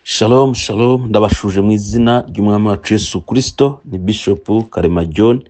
Shalom shalom, ndabashuje mu izina ry'Umwami wacu Yesu Kristo. Ni Bishop Karema John.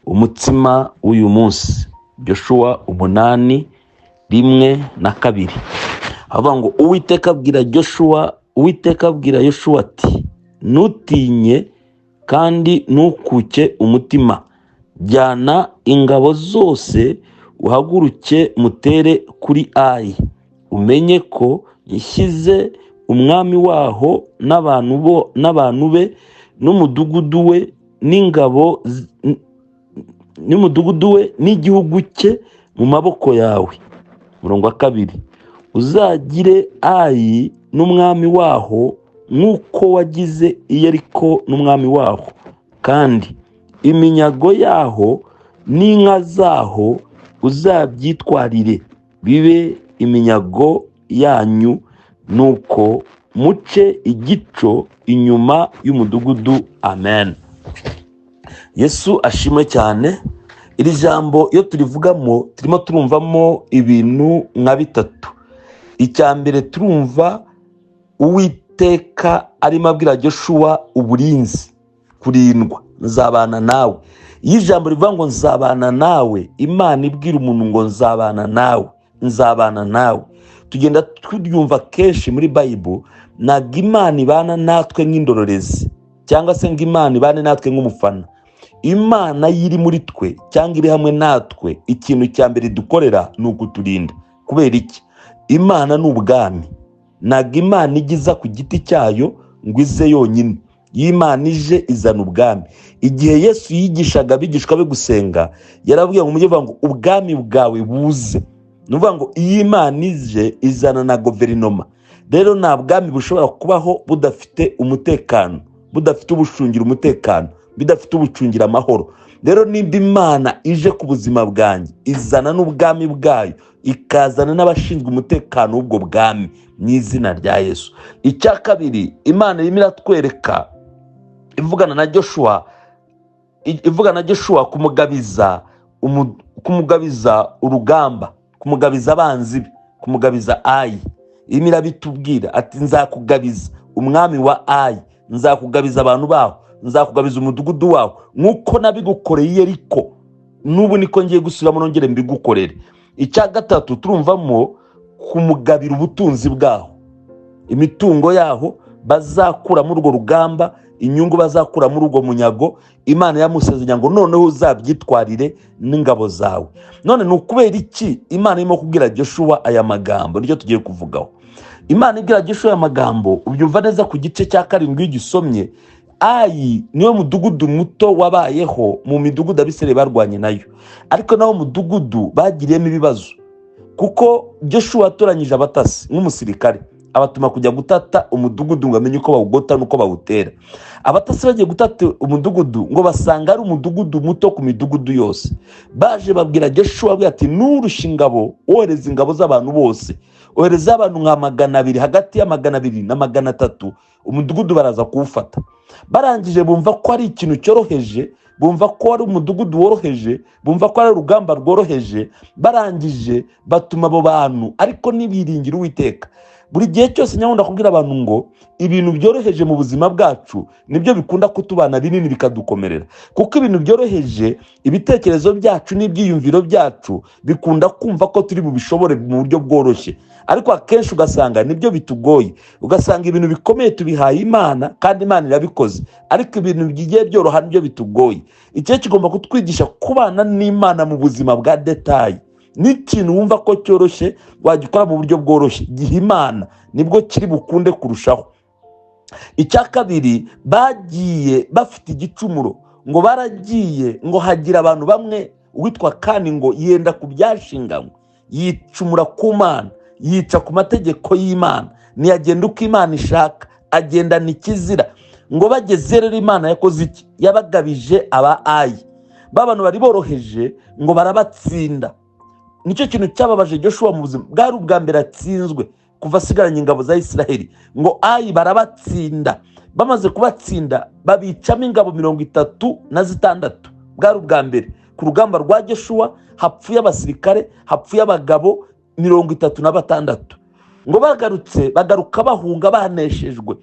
Umutsima w'uyu munsi, Joshua 8, 1 na 2, avuga ngo: "Uwiteka abwira Joshua, Uwiteka abwira Yoshua ati: 'Ntutinye kandi ntukuke umutima. Jyana ingabo zose, uhaguruke mutere kuri Ayi. Umenye ko nshyize umwami waho n'abantu bo n'abantu be n'umudugudu we n'ingabo n'umudugudu we n'igihugu cye mu maboko yawe.'" Umurongo wa 2: "Uzagire Ayi n'umwami waho nk'uko wagize i Yeriko n'umwami waho, kandi iminyago yaho n'inka zaho uzabyitwarire, bibe iminyago yanyu. Nuko muce igico inyuma y'umudugudu." Amen. Yesu ashimwe cyane. Iri jambo iyo turivugamo, turimo turumvamo ibintu nka bitatu. Icya mbere, turumva Uwiteka arimo abwira Joshua uburinzi, kurindwa: "Nzabana nawe." Iyo ijambo rivuga ngo "nzabana nawe", Imana ibwira umuntu ngo "nzabana nawe, nzabana nawe", tugenda turyumva kenshi muri Bible. Ntabwo Imana ibana natwe nk'indorerezi, cyangwa se ngo Imana ibane natwe nk'umufana. Imana yo iri muri twe cyangwa iri hamwe natwe, ikintu cya mbere dukorera ni ukuturinda. Kubera iki? Imana ni ubwami. Ntabwo Imana ijya iza ku giti cyayo ngo ize yonyine. Iyo Imana ije, izana ubwami. Igihe Yesu yigishaga abigishwa be gusenga, yarababwiye ngo mujye muvuga ngo "ubwami bwawe buze". Ni ukuvuga ngo iyo Imana ije, izana na guverinoma. Rero nta bwami bushobora kubaho budafite umutekano, budafite ubucungira umutekano, bidafite ubucungira amahoro. Rero nimba Imana ije ku buzima bwanjye, izana n'ubwami bwayo, ikazana n'abashinzwe umutekano w'ubwo bwami, mu izina rya Yesu. Icya kabiri, Imana irimo iratwereka ivugana na Joshua, kumugabiza urugamba, kumugabiza abanzi be, kumugabiza Ayi. Irimo irabitubwira ati: "Nzakugabiza umwami wa Ayi, nzakugabiza abantu baho, nzakugabiza umudugudu waho, nk'uko nabigukoreye i Yeriko, n'ubu niko ngiye gusubiramo nongere mbigukorere." Icya gatatu, turumvamo kumugabira ubutunzi bwaho, imitungo yaho bazakura muri urwo rugamba, inyungu bazakura muri urwo munyago. Imana yamusezeranya ngo noneho uzabyitwarire n'ingabo zawe. None ni ukubera iki Imana irimo kubwira Joshua aya magambo? Nicyo tugiye kuvugaho. Imana ibwira Joshua aya magambo, ubyumva neza ku gice cya 7 iyo ugisomye. Ayi niwo mudugudu muto wabayeho mu midugudu Abisirayeli barwanye nayo, ariko nawo mudugudu bagiriyemo ibibazo, kuko Joshua yatoranyije abatasi nk'umusirikare, abatuma kujya gutata umudugudu ngo amenye uko bawugota n'uko bawutera. Abatasi bagiye gutata umudugudu, ngo basanga ari umudugudu muto ku midugudu yose. Baje babwira Joshua, abwira ati: "Nturushe ingabo, wohereza ingabo z'abantu bose, ohereza abantu nka 200, hagati ya 200 na 300, umudugudu baraza kuwufata." Barangije bumva ko ari ikintu cyoroheje, bumva ko ari umudugudu woroheje, bumva ko ari urugamba rworoheje. Barangije batuma abo bantu, ariko ntibiringire Uwiteka. Buri gihe cyose nyakunda kubwira abantu ngo ibintu byoroheje mu buzima bwacu nibyo bikunda kutubana binini, bikadukomerera, kuko ibintu byoroheje, ibitekerezo byacu n'ibyiyumviro byacu bikunda kumva ko turi bubishobore mu buryo bworoshye, ariko akenshi ugasanga nibyo bitugoye. Ugasanga ibintu bikomeye tubihaye Imana, kandi Imana irabikoze, ariko ibintu bigiye byoroha nibyo bitugoye. Icyo kigomba kutwigisha kubana n'Imana mu buzima bwa détail. N'ikintu wumva ko cyoroshye, wagikora mu buryo bworoshye, giha Imana, nibwo kiri bukunde kurushaho. Icya kabiri, bagiye bafite igicumuro. Ngo baragiye, ngo hagira abantu bamwe, uwitwa Kani ngo yenda ku byashinganywe, yicumura ku Mana, yica ku mategeko y'Imana, ntiyagenda uko Imana ishaka, agendana ikizira. Ngo bageze rero, Imana yakoze iki? Yabagabije aba Ayi, ba bantu bari boroheje, ngo barabatsinda. Nicyo kintu cyababaje Joshua mu buzima. Bwari ubwa mbere atsinzwe kuva asigaranye ingabo za Israheli. Ngo Ayi barabatsinda, bamaze kubatsinda babicamo ingabo 36. Bwari ubwa mbere ku rugamba rwa Joshua hapfuye abasirikare, hapfuye abagabo 36. Ngo bagarutse, bagaruka bahunga baneshejwe.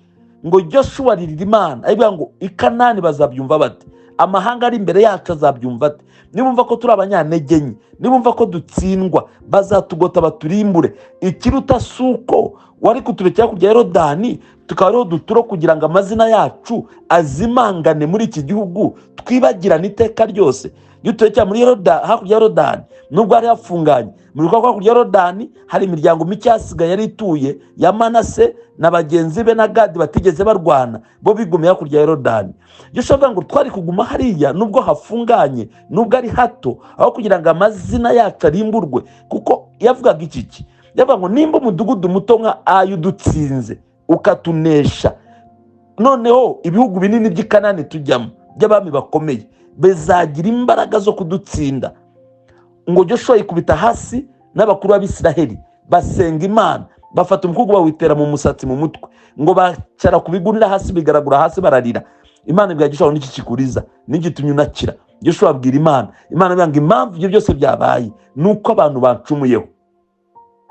Ngo Joshua aririra Imana, ayivuga ngo: "I Kanani bazabyumva bate? Amahanga ari imbere yacu azabyumva ate? Nibumva ko turi abanyantege nke, nibumva ko dutsindwa, bazatugota baturimbure. Ikiruta si uko wari kuturekera hakurya ya Yorodani, tukaba ariho dutura, kugira ngo amazina yacu azimangane muri iki gihugu, twibagirane iteka ryose?" Iyo turekera muri hakurya ya Yorodani, nubwo hari hafunganye mu bikorwa, hakurya ya Yorodani hari imiryango mike yasigaye yari ituye ya Manase na bagenzi be na Gadi batigeze barwana, bo bigumiye hakurya ya Yorodani. Joshua avuga ngo: "Twari kuguma hariya nubwo hafunganye, nubwo ari hato, aho kugira ngo amazina yacu arimburwe." Kuko yavugaga iki? Yavuga ngo: "Nimba umudugudu muto nka Ayi udutsinze ukatunesha, noneho ibihugu binini by'i Kanani tujyamo by'abami bakomeye bizagira imbaraga zo kudutsinda." Ngo Joshua yikubita hasi n'abakuru b'Abisiraheli, basenga Imana, bafata umukungugu bawitera mu musatsi, mu mutwe, ngo bacara ku bigunira hasi, bigaragura hasi, bararira. Imana ibwira Joshua ngo: "Niki kikuriza? N'igitumye unakira?" Joshua abwira Imana, Imana ibwira ngo: "Impamvu ibyo byose byabaye ni uko abantu bancumuyeho,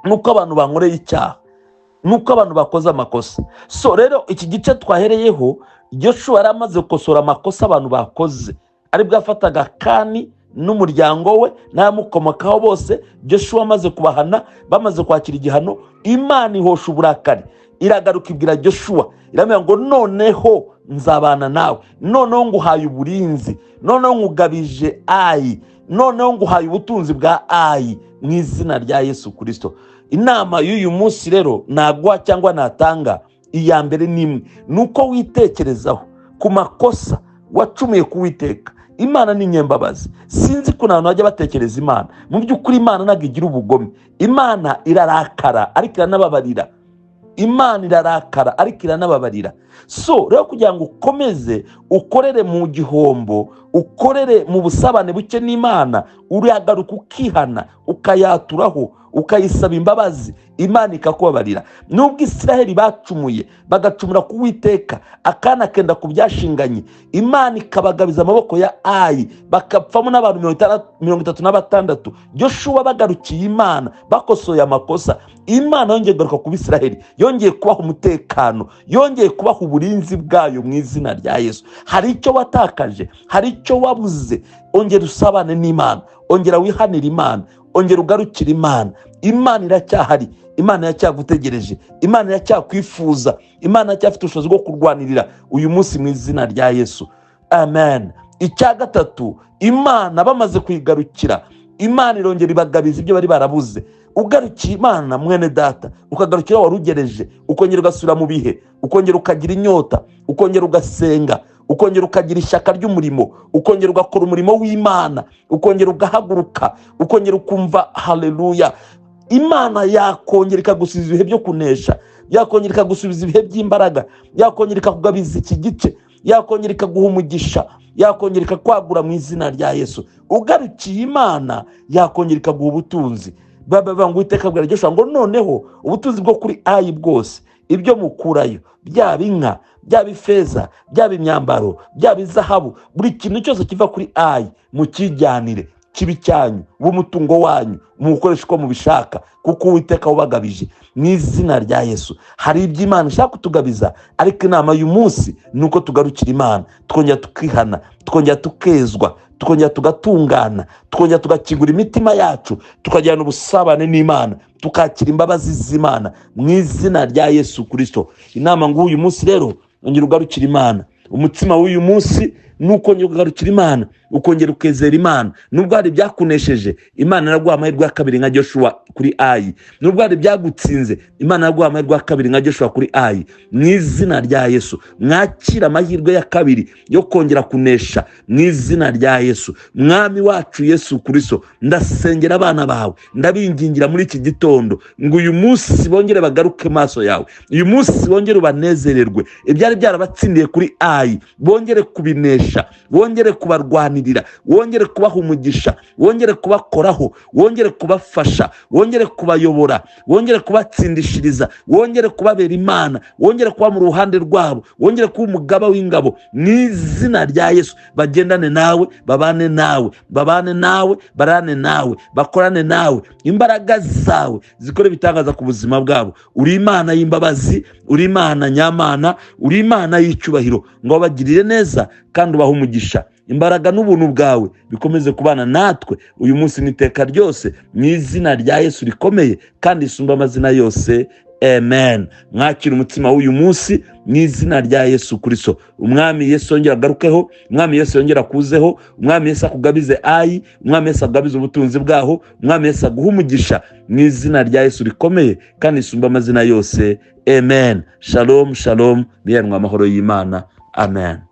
ni uko abantu bankoreye icyaha, ni uko abantu bakoze amakosa." So rero iki gice twahereyeho, Joshua yari amaze gukosora amakosa abantu bakoze, aribwo yafataga Kani n'umuryango we n'abamukomokaho bose. Joshua amaze kubahana, bamaze kwakira igihano, Imana ihosha uburakari, iragaruka ibwira Joshua, iramubwira ngo: "Noneho nzabana nawe, noneho nguhaye uburinzi, noneho nkugabije Ayi, noneho nguhaye ubutunzi bwa Ayi mu izina rya Yesu Kirisito." Inama y'uyu munsi rero naguha cyangwa natanga, iya mbere ni imwe, ni uko witekerezaho ku makosa wacumuye ku Witeka. Imana ni nyembabazi. Sinzi ukuntu abantu bajya batekereza Imana. Mu by'ukuri Imana ntabwo igira ubugome. Imana irarakara ariko iranababarira. Imana irarakara ariko iranababarira. So rero kugira ngo ukomeze ukorere mu gihombo, ukorere mu busabane buke n'Imana, uragaruka ukihana, ukayaturaho, ukayisaba imbabazi, Imana ikakubabarira. Nubwo Isiraheli bacumuye, bagacumura ku Witeka, akana kenda ku byashinganye, Imana ikabagabiza amaboko ya Ayi, bakapfamo n'abantu 36, Joshua bagarukiye Imana, bakosoye amakosa, Imana yongeye kugaruka ku Bisiraheli, yongeye kubaha umutekano, yongeye kubaha uburinzi bwayo mu izina rya Yesu. Hari icyo watakaje, hari icyo wabuze, ongera usabane n'Imana, ongera wihanire Imana, ongera ugarukire Imana. Imana iracyahari, Imana iracyagutegereje, Imana iracyakwifuza, Imana iracyafite ubushobozi bwo kurwanirira uyu munsi mu izina rya Yesu. Amen. Icya gatatu, Imana bamaze kuyigarukira, Imana irongera ibagabiza ibyo bari barabuze. Ugarukiye Imana, mwene data, ukagarukira wari ugereje, ukongera ugasubira mu bihe, ukongera ukagira inyota, ukongera ugasenga, ukongera ukagira ishyaka ry'umurimo, ukongera ugakora umurimo w'Imana, ukongera ugahaguruka, ukongera ukumva haleluya, Imana yakongera ikagusubiza ibihe byo kunesha, yakongera ikagusubiza ibihe by'imbaraga, yakongera ikakugabiza iki gice, yakongera ikaguha umugisha, yakongera ikakwagura mu izina rya Yesu. Ugarukiye Imana, yakongera ikaguha ubutunzi. Bavuga ngo Uwiteka abwira Joshua ngo: "Noneho ubutunzi bwo kuri Ayi bwose, ibyo mukurayo, byaba inka, byaba ifeza, byaba imyambaro, byaba izahabu, buri kintu cyose kiva kuri Ayi, mukijyanire kibe icyanyu, w'umutungo wanyu, muwukoreshe uko mubishaka, kuko Uwiteka wubagabije." Mu izina rya Yesu, hari ibyo Imana ishaka kutugabiza, ariko inama y'uyu munsi ni uko tugarukira Imana, tukongera tukihana, tukongera tukezwa, tukongera tugatungana, tukongera tugakingura imitima yacu, tukagirana ubusabane n'Imana, tukakira imbabazi z'Imana mu izina rya Yesu Kirisito. Inama nguyu uyu munsi rero, ongera ugarukira Imana. Umutsima w'uyu munsi ni ukongera ukagarukira Imana, ukongera ukezera Imana. Nubwo hari ibyakunesheje, Imana iraguha amahirwe ya kabiri nka Joshua kuri Ayi. Nubwo hari ibyagutsinze, Imana iraguha amahirwe ya kabiri nka Joshua kuri Ayi. Mu izina rya Yesu, mwakire amahirwe ya kabiri yo kongera kunesha mu izina rya Yesu. Mwami wacu Yesu Kristo, ndasengera abana bawe, ndabingingira muri iki gitondo ngo uyu munsi bongere bagaruke maso yawe, uyu munsi bongere ubanezererwe. Ibyari byarabatsindiye kuri Ayi bongere kubinesha. kubavugisha, wongere kubarwanirira, wongere kubaha umugisha, wongere kubakoraho, wongere kubafasha, wongere kubayobora, wongere kubatsindishiriza, wongere kubabera Imana, wongere kuba mu ruhande rwabo, wongere kuba umugaba w'ingabo. Mu izina rya Yesu, bagendane nawe, babane nawe, babane nawe, barane nawe, bakorane nawe. Imbaraga zawe zikore ibitangaza ku buzima bwabo. Uri Imana y'imbabazi, uri Imana nyamana, uri Imana y'icyubahiro. Ngo babagirire neza kandi ubahe umugisha. Imbaraga n'ubuntu bwawe bikomeze kubana natwe uyu munsi n'iteka ryose, mu izina rya Yesu rikomeye kandi risumba amazina yose, amen. Mwakira umutsima w'uyu munsi mu izina rya Yesu Kristo. Umwami Yesu yongera agarukeho, Umwami Yesu yongera akuzeho, Umwami Yesu akugabize Ayi, Umwami Yesu akugabize ubutunzi bwaho, Umwami Yesu aguhe umugisha mu izina rya Yesu rikomeye kandi risumba amazina yose, amen. Shalom, shalom. Bihanwa amahoro y'Imana, amen.